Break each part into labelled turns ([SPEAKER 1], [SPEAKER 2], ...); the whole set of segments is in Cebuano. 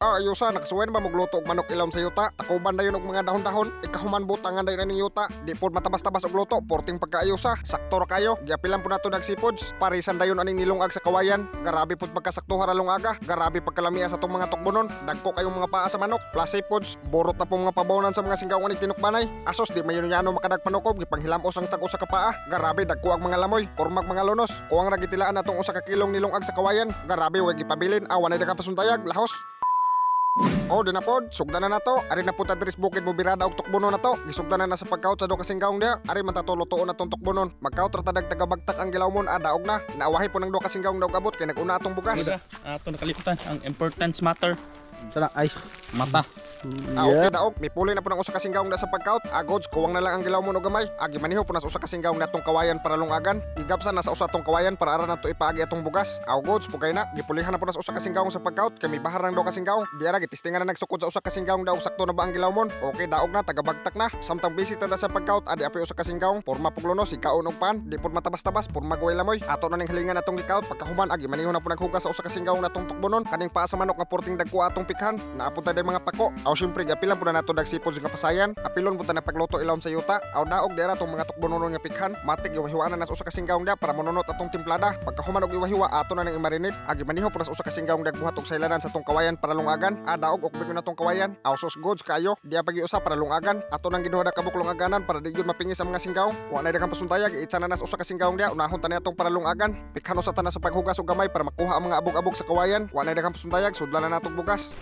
[SPEAKER 1] Ah, ayusa, nakasuway na ba magluto og manok ilawom sa yuta? Takuban dayon og mga dahon-dahon, ikahuman butangan dayon aning yuta. Di pod matabas-tabas og luto, porting pagkaayusa. Sakto ra kayo, giapilan po nato nagsipods. Parisan dayon aning nilungag sa kawayan. Garabi pod pagkasakto ra lungaga. Garabi pagkalamia sa tong mga tukbonon. Dagko kayong mga paa sa manok. Plus seafood, borot na po mga pabawnan sa mga singgaw aning tinukbanay. Asos di mayon yano makadagpanukob, gipanghilamos ang tag usa ka paa. Garabi dagko ang mga lamoy, pormag mga lunos. Kuwang ra gitilaan atong usa ka kilong nilungag sa kawayan. Garabi way gipabilin, awan ay daghang pasuntayag, lahos. Oh, di na pod, sugdan na nato. Ari na po ta diri sa bukid mo birada og tukbonon na to. Gisugdan na na sa pagkaut sa duha ka singgawong diha. Ari man ta to lutoon na tong tukbonon. Magkaut ra ta dag tagabagtak ang gilawmon, daog na. Naawahi po ng duha ka singgawong daog abot kay nag-una atong bugas.
[SPEAKER 2] Diba? Ato nakalimutan ang importance matter.
[SPEAKER 3] Sana ay
[SPEAKER 2] Mata.
[SPEAKER 1] Ah, okay daog, mipuli na po ng usa ka singgawong da sa pagkaut. Agods, kuwang na lang ang gilawmon og gamay. Agi maniho po na sa usa ka singgawong natong kawayan para lungagan. Gigapsan na sa usa atong kawayan para ara nato ipaagi atong bugas. Agods, pugay na. Gipulihan na po na sa usa ka singgawong sa pagkaut kay mibahar ng duha ka singgawong. Diara gitistingan na nagsukod sa usa ka singgawong daog sakto na ba ang gilawmon. Okay, daog na, tagabagtak na. Samtang busy ta da sa pagkaut, adi api usa ka singgawong, porma puglunos, ikaon og pan, di pod matabas-tabas, porma gaway lamoy. Ato na ning hilingan atong gikaut pagkahuman agi maniho na po naghugas sa usa ka singgawong natong tukbonon. Kaning paa sa manok nga porting dagko atong pikhan. Naapon ta day mga pako. Aw syempre giapilan po na nato dagsipod nga pasayan. Apilon po ta na pagluto ilawom sa yuta. Aw daog dira atong mga tukbonon nga pikhan. Matik giwahiwaan na sa usa ka singgawong dia para monunot atong timplada. Pagkahuman og iwahiwa ato na nang imarinate. Agi maniho po na sa usa ka singgawong dagbuhat og saylanan sa tong kawayan para lungagan. Daog ukbit na tong kawayan. Aw sus goods kayo. Diya pagi usa para lungagan. Ato nang giduha da kabuk lungaganan para di gyud mapingis ang mga singgawong. Wa na daghang pasuntayag itsa na nas usa ka singgawong dia unahon ta ni atong para lungagan. Pikhan usa ta na sa paghugas og gamay para makuha ang mga abog-abog sa kawayan. Wa na daghang pasuntayag sudlan na natong bugas.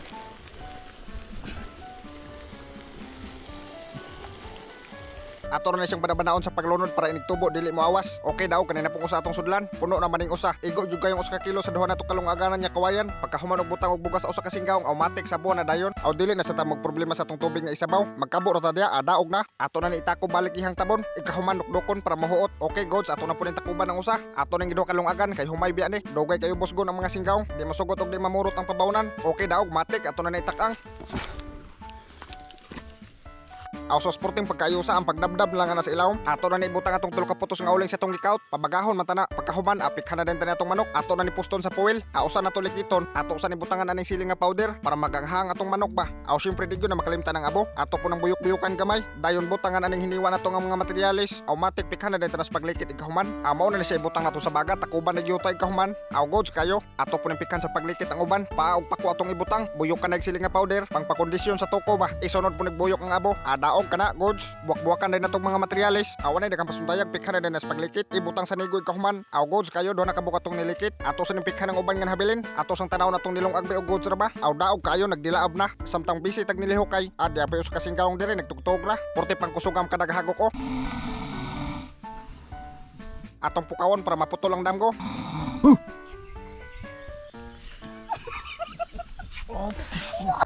[SPEAKER 1] Ato na siyang banabanaon sa paglunod para inigtubo dili mo awas. Okay daw kanina pong usa atong sudlan. Puno na maning usa. Igo jud kayong usa ka kilo sa duha nato kalungaganan nya kawayan. Pagkahuman og butang og bugas sa usa ka singgawong automatic sa buwan na dayon. Aw dili na sa ta magproblema sa atong tubig nga isabaw. Magkabo ra ta diya, adaog na. Ato na ni itako balik ihang tabon. Ikahuman dukdukon para mahuot. Okay gods, ato na po ning takuban ang usa. Ato ning giduha kalungagan kay humay biya ni. Dugay kayo busgon ang mga singgawong. Di masugot og di mamurot ang pabawnan. Okay daog matik ato na ni itakang. Aw sa sporting pagkayusa ang pagdabdab lang na sa ilawom. Ato na ni ibutang atong tulo ka putos nga uling sa atong gikaut. Pabagahon man tana. Pagkahuman apikhan na din tani atong manok. Ato na ni puston sa puwil. Aw usa na to likiton. Ato usa ni butangan aning siling nga powder para maganghang atong manok ba. Aw syempre di gyud na makalimtan ang abo. Ato po nang buyok-buyukan gamay. Dayon butangan aning hiniwa nato nga mga materyales. Aw matik pikhan na din tanas paglikit ikahuman. Mao na ni siya ibutang nato sa baga takuban na gyud ta ikahuman. Aw goods kayo. Ato po ning pikhan sa paglikit ang uban. Paa og pako atong ibutang. Buyukan na siling nga powder pangpakondisyon sa toko ba. Isunod po nagbuyok ang abo. Adaog kana goods. Buwak-buwakan din natong mga materyales. Awan ay daghang pasuntayag pikhan na din nas paglikit. Ibutang sa nigoy kahuman. Aw goods kayo do na kabuk atong nilikit. Ato sa ning pikhan ang uban nga habilin. Ato sang tanaw natong nilungag og goods ra ba. Aw daog kayo nagdilaab na. Samtang busy tag nilihokay. Adi apay usa ka singgawong diri nagtugtog ra. Porte pangkusugam kadaghagok o. Atong pukawon para maputol ang damgo.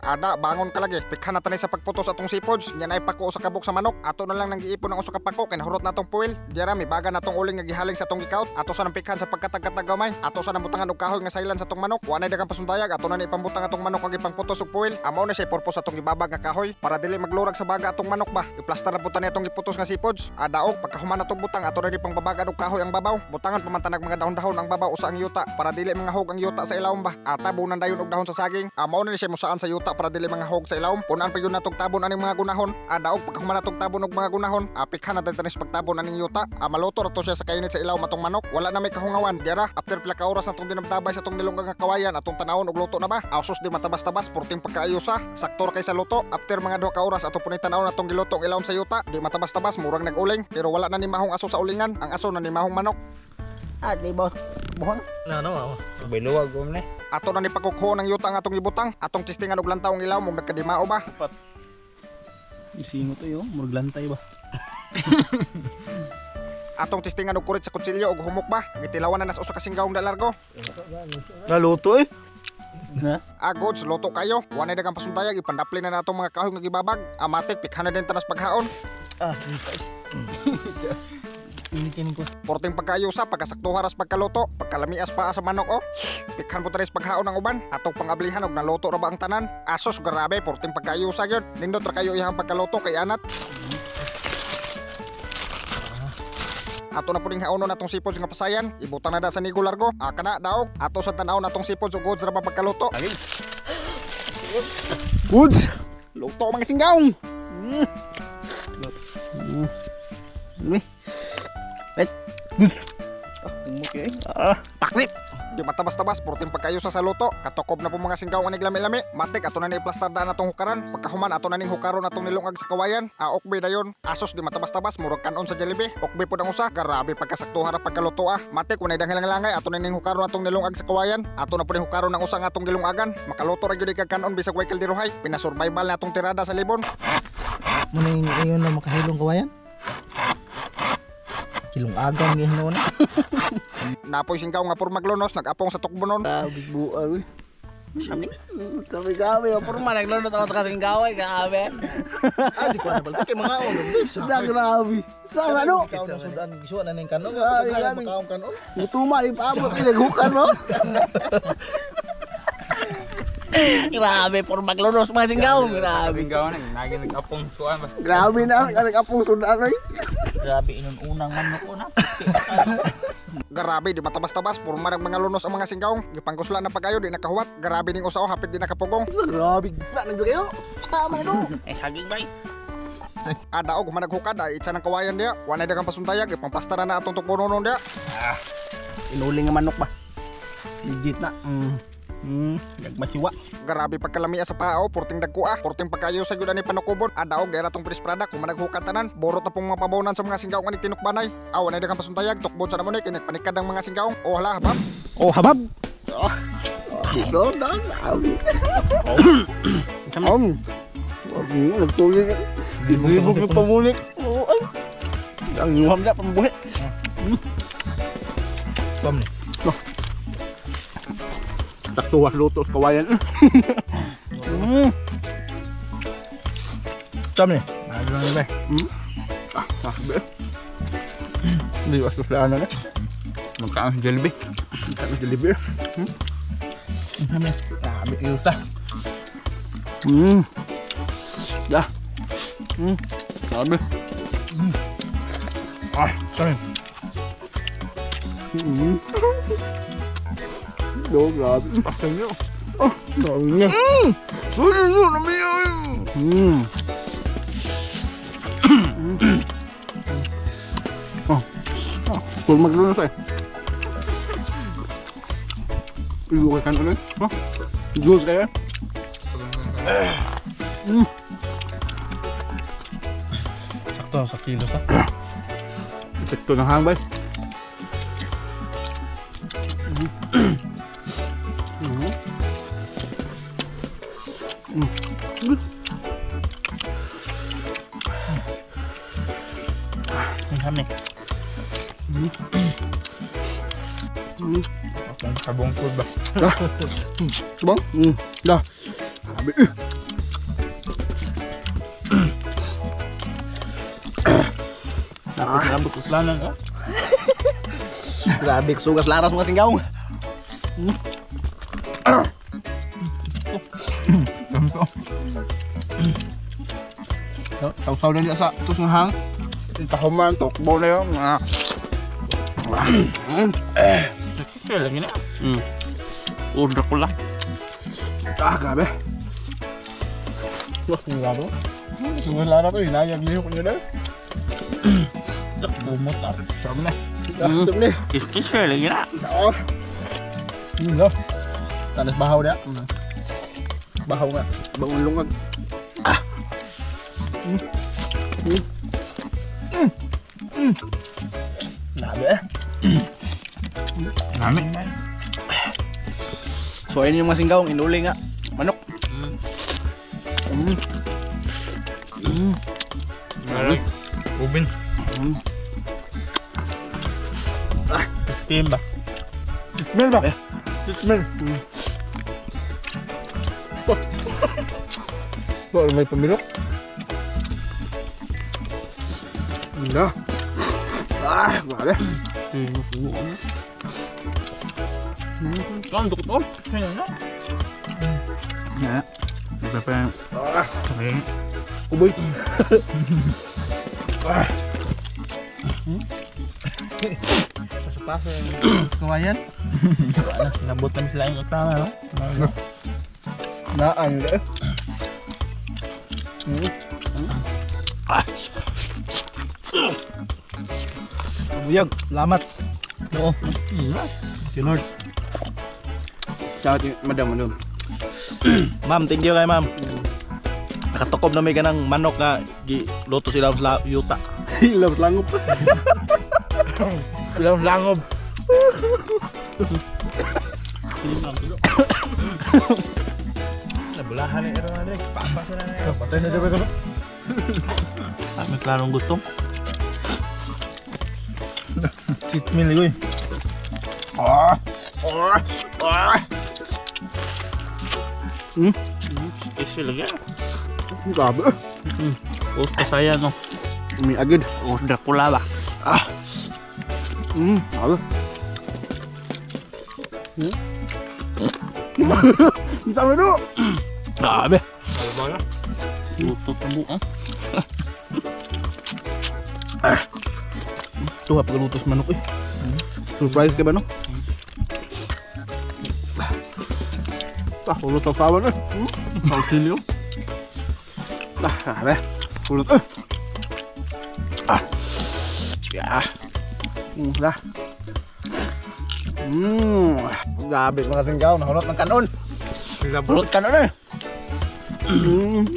[SPEAKER 1] Ada, bangon ka lagi. Pikhan na tanay sa pagputos atong seafood. Yan ay pako sa kabuk sa manok. Ato na lang nang giipon ang usa ka pako kay nahurot na atong puwil. Diara may baga na atong uling nga gihaling sa atong gikaut. Ato sa nang pikhan sa pagkatagkatag gamay. Ato sa nang butangan og kahoy nga saylan sa atong manok. Wa nay daghang pasuntayag. Ato na ni ipambutang atong manok ang gipangputos og puwil. Amo na siya purpose atong gibabag nga kahoy para dili maglurag sa baga atong manok ba. Iplastar na butan ni atong giputos nga seafoods. Adaog pagkahuman atong butang ato na ni pangbabagan og kahoy ang babaw. Butangan pamantanag mga dahon-dahon ang babaw usa ang yuta para dili mangahog ang yuta sa ilawom ba. Atabunan dayon og dahon sa saging. Amo na ni siya musaan sa yuta para dili mangahog sa ilawom. Punan pa yun natong tabon aning mga gunahon. Adaog pagkahuman natong tabon og mga gunahon, apikhan na tanis pagtabon aning yuta. Maluto ra to siya sa kainit sa ilawom atong manok. Wala na may kahungawan. Diara after pila ka oras natong dinabdabay sa atong nilungag nga kawayan atong tanawon og luto na ba. Aw sus di matabas-tabas porting pagkaayusa. Saktor kay sa luto. After mga 2 ka oras ato punay tanawon atong giluto ang ilawom sa yuta. Di matabas-tabas murag nag-uling pero wala na ni mahong aso sa ulingan. Ang aso na ni mahong manok.
[SPEAKER 3] Ah, di ba buhon?
[SPEAKER 4] Na no.
[SPEAKER 3] Sabay luwag ko ni.
[SPEAKER 1] Ato na ni pagkukho ng yuta ang atong ibutang. Atong testingan og lantaw ang ilawom ug nagkadimao ba.
[SPEAKER 2] Isingo to yo, murag lantay ba.
[SPEAKER 1] Atong testingan og kurit sa kutsilyo og humok ba. Gitilawan na nas usa ka singgawong dalargo.
[SPEAKER 4] Naluto eh.
[SPEAKER 2] Na?
[SPEAKER 1] Goods, luto kayo. Wa nay daghang pasuntayag ipandapli na natong mga kahoy nga gibabag. Amatik pikhan na din tanas paghaon.
[SPEAKER 4] Ah, initin ko.
[SPEAKER 1] Porting pagkaayusa, pagkasaktuha ras pagkaluto, pagkalamias pa sa manok o. Pikhan po tanis paghaon ang uban, atong pangablihan og naluto ra ba ang tanan. Asos grabe, porting pagkaayusa gyud. Nindot ra kayo iyang pagkaluto kay anat. Ato na puning haonon atong sipod nga pasayan, ibutang na da sa nigo largo. Kana daog, ato sa tan-awon atong sipod ug goods ra ba pagkaluto.
[SPEAKER 3] Goods. Luto mga singgaw. Right. Goods. Okay. Paklit.
[SPEAKER 1] Di matabas-tabas, purting pagkayo sa luto. Katukob na po mga singgaw anig lami-lami. Matik ato na ni plastar daan atong hukaran. Pagkahuman ato na ning hukaron atong nilungag sa kawayan. Okbe dayon. Asos di matabas-tabas, murag kanon sa Jollibee. Okbe pod ang usa. Grabe pagkasaktuhan ra pagkaluto ah. Matik unay dang langay ato na ning hukaron atong nilungag sa kawayan. Ato na po ning hukaron ang usa nga atong gilungagan. Makaluto ra gyud kag kanon bisag way kalderohay. Pinasurvival na atong tirada sa libon.
[SPEAKER 4] Muna yung iyon na makahilong kawayan. Kilong agang yung noon.
[SPEAKER 1] Napoy singgaw nga pormaglunos nagapong sa tukbonon.
[SPEAKER 3] Grabe buang. Sabi grabe, porma naglunos ako sa kasing gaway, grabe.
[SPEAKER 4] Ah, si Kuan na kay mga on.
[SPEAKER 3] Sudah grabe. Sama no.
[SPEAKER 4] Ikaw na sudan gisuan na ning kanon.
[SPEAKER 3] Grabe, grabe.
[SPEAKER 4] Makaong kanon.
[SPEAKER 3] Mutuma ipaabot ilaghukan mo. Grabe, pormaglunos mga singgaw, grabe.
[SPEAKER 5] Singgaw na, nagi nag-apong kuan ba.
[SPEAKER 3] Grabe na ang nag-apong sudan ay.
[SPEAKER 2] Grabe inun-unang manok ko na.
[SPEAKER 1] Grabe di matabas-tabas, porma nag mga lunos ang mga singgaw. Gipangkusla na pagayo di nakahuwat. Grabe ning usa oh, hapit di nakapugong.
[SPEAKER 3] Grabe, grabe kayo. Sama no.
[SPEAKER 2] Eh saging bay.
[SPEAKER 1] Ada og managhukad ay itsa ng kawayan diya. Wanay dagang pasuntayag ipangplasta na atong tukbonon diya.
[SPEAKER 3] Inuling nga manok ba? Legit na. Nagmasiwa.
[SPEAKER 1] Grabe pagkalamia sa pao, porting dagkua, porting pagkayo sa gyud ani panukubon. Ada og dira atong fresh product kung managhukad tanan. Borot na pong mga pabonan sa mga singgaw nga tinukbanay. Aw wanay dagang pasuntayag, tukbon sa namon kay nagpanikad ang mga singgaw. Oh hala, habab.
[SPEAKER 3] Oh, habab. Oh. No, no, grabe. Nagtuloy. Libog ng pamulik. Oo, ay. Ang yuham na, pambuhi.
[SPEAKER 4] Pam ni.
[SPEAKER 3] Taktuwas luto sa kawayan.
[SPEAKER 4] Cham ni.
[SPEAKER 5] Ano na ba?
[SPEAKER 3] Sabi. Hindi was ko plano na.
[SPEAKER 5] Magkaan sa Jollibee.
[SPEAKER 3] Sabi deliver.
[SPEAKER 4] Grabe yusa.
[SPEAKER 3] Dah. Sabi.
[SPEAKER 4] Ah, cham ni.
[SPEAKER 3] Do, grabe. Oh, grabe niya. Oh. Oh, full maglunos eh. Igo kay kanon eh. Oh. Juice kayo.
[SPEAKER 4] Sakto sa kilo sa.
[SPEAKER 3] Sakto ng hangbay.
[SPEAKER 2] Ang ni.
[SPEAKER 5] Sabong food ba?
[SPEAKER 3] Bang? Dah. Sabi.
[SPEAKER 2] Napit na kuslanan oh.
[SPEAKER 3] Grabe sugas laras mga singgaw.
[SPEAKER 5] Ganto.
[SPEAKER 3] Sausaw na niya sa tos ng hang. Tahuman, tukbo na yun.
[SPEAKER 2] Kaya lang yun eh. Order ko lang.
[SPEAKER 3] Ah, grabe. Wah, grabe. Sugas laras to, hinayag lihok niyo na.
[SPEAKER 2] Kumot ah.
[SPEAKER 3] Sabi na. Sabi na.
[SPEAKER 2] Kiss-kiss lang yun ah.
[SPEAKER 3] Oo. No. Tanas bahaw na. Bahaw nga. Bangon lungag. Ah. Grabe eh.
[SPEAKER 5] Nami.
[SPEAKER 3] So ayun yung mga singgaw, inuling nga. Manok.
[SPEAKER 5] Meron. Ubin.
[SPEAKER 2] Steam ba?
[SPEAKER 3] Smell ba? Smell. Ba, may pamilok. Na. Ah, grabe.
[SPEAKER 2] Kan dukot oh. Kaya na.
[SPEAKER 5] Ya. Pepe.
[SPEAKER 3] Ah,
[SPEAKER 5] Okay.
[SPEAKER 3] uboy.
[SPEAKER 4] Paso-paso yung kawayan.
[SPEAKER 2] Wala, sinabot namin sila yung utlana no.
[SPEAKER 3] Naan eh.
[SPEAKER 2] Ah.
[SPEAKER 4] Buyag, lamat. Oo. Thank you, Lord.
[SPEAKER 3] Shout out madam, madam.
[SPEAKER 4] Ma'am, thank you kay ma'am. Nakatukob na may ganang manok nga giluto sila sa yuta.
[SPEAKER 3] Love langob.
[SPEAKER 5] Ilang langob.
[SPEAKER 4] Nabulahan eh, ero na Papa sila na. Patay na daw ko.
[SPEAKER 2] Ah, may klarong gutom.
[SPEAKER 4] Cheat meal ko eh.
[SPEAKER 2] Isi lagi.
[SPEAKER 3] Grabe.
[SPEAKER 2] Us kasaya no.
[SPEAKER 3] May agad.
[SPEAKER 2] Us Dracula ba?
[SPEAKER 3] Grabe. Sama do.
[SPEAKER 4] Grabe.
[SPEAKER 2] Luto ang buong.
[SPEAKER 4] Tuha pagluto sa manok eh.
[SPEAKER 3] Surprise ka ba no? Ah, ulot sa sawan eh.
[SPEAKER 2] Auxilio.
[SPEAKER 3] Ah, grabe. Ulot eh. Ah. Ya. Lah. Grabe mga singgaw, nahulot ng kanon. Hulot kanon eh.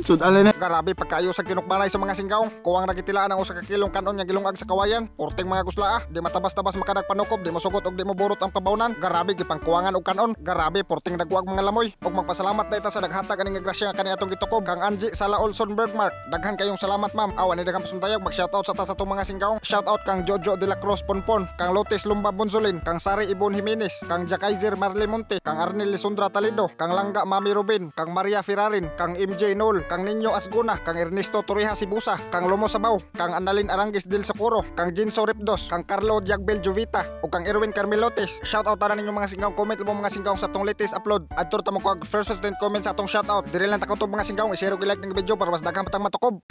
[SPEAKER 3] Sud-alin eh.
[SPEAKER 1] Grabe pagkaayo sa tinukbanay sa mga singgawng. Kuwang nagitilaan ang usa ka kilong kanon nga gilungag sa kawayan. Porting mga guslaa, di matabas-tabas makadag panukob, di mosugot og di moburot ang pabawnan. Grabe gipangkuwangan og kanon. Grabe porting dagwag mga lamoy. Og magpasalamat na ita sa naghatag aning nga grasya nga kani atong gitukob kang Angie Sala Olson Bergmark. Daghan kayong salamat ma'am. Aw ani daghang pasuntayog mag-shoutout sa ta sa atong mga singgawng. Shoutout kang Jojo de la Cruz Ponpon, kang Lotes Lumba Bonzolin, kang Sari Ibon Jimenez, kang Jakaizer Marley Monte, kang Arnel Lisondra Talido, kang Langga Mami Rubin, kang Maria Ferrarin, kang MJ Nol, kang Ninyo Asguna, kang Ernesto Torreja Sibusa, kang Lomo Sabaw, kang Annalyn Arangis del Socorro, kang Jinso Ripdos, kang Carlo Diagbel Jovita, ug kang Erwin Carmelotes. Shoutout tanan ninyo mga singgawng, comment mo mga singgawng sa atong latest upload. Adto ta mo kuag first 15 comment sa atong shoutout. Diri lang ta kutob mga singgawng, i-share ug i-like ning video para mas daghang patang matukob.